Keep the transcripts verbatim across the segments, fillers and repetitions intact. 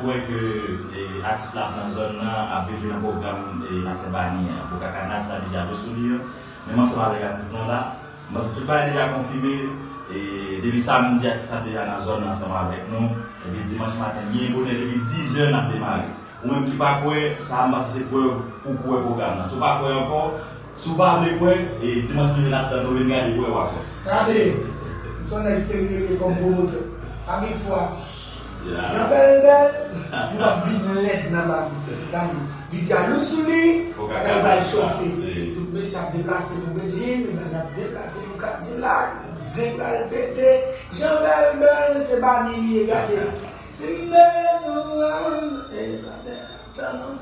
Kwè ke, e, atis la ap nan zòn nan, ap vin jwe nan pwogram, e, afè bani an. Boca Canasta deja jwe sou li an. Menm ansanm avèk atis lan la, m panse tout bagay deja konfime. E, depi samdi, atis la deja nan zòn nan ansanm avèk nou. Epi dimanch maten, byen bonè, depi dizè, n ap demare. Ou menm ki pa kwè, sa a m panse se prèv pou kwè pwogram nan. Si w pa kwè ankò, si w pa vle kwè, e dimanch vini n ap tann ou vin gade, kwè w a kwè. Gade, m se yon nèg serye kòm pwomotè. Pa gen fwa. Jan Bèl bèl, nou ap vin lèd nan la ri. Gade, Vidya lou sou li, bagay bay chofe. Tout mesye ap deplase pou Bedjine, medam ap deplase pou Kadilak, zen pral pete. Jan Bèl bèl, se bani li ye, gade. Si m te bezwen w, e sa te ap tann ou.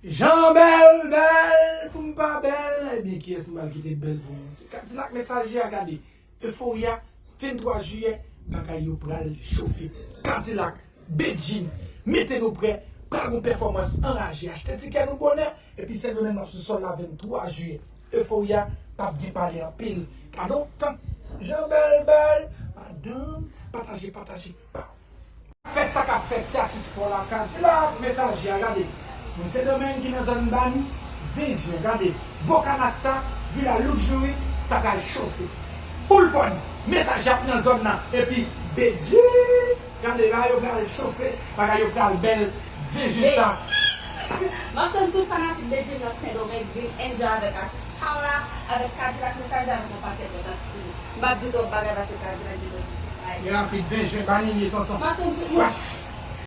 Jan Bèl bèl, pou m pa bèl, ebyen kiyès m pral kite bèl pou mwen? Se Kadilak Mesaje a, gade. Euphoria, venntwa jiyè, bagay yo pral chofe. Kadilak, Bedjine, mete nou prè, pral gon pèfòmans anraje. Achte tikè nou bonè, epi Sendomeng ap sou sòl la venntwa jiyè. Euphoria, p ap gen pale anpil. Gade yon tan. Jan Bèl bèl, madanm, pataje, pataje. Fèt sa k ap fèt, se atis pa w la, Kadilak Mesaje a, gade. Moun Sendomeng ki nan zòn bani, ven jwenn, gade. Boca Nasta, Villa Luxury, sa pral chofe. Poulpòd, Mesaje ap nan zòn nan, epi Bedjine, gade, bagay yo pral chofe, bagay yo pral bèl, ven jwenn sa. M ap tann tout fanatik Bedjine nan Sendomeng vin enjoy avèk atis pa w la, avèk Kadilak Mesaje, avèk yon pakèt lòt atis tou. M p ap di twòp bagay paske Kadilak gen lòt bagay. Rapid, ven jwenn, bani li ye, tonton. M ap tann tout moun.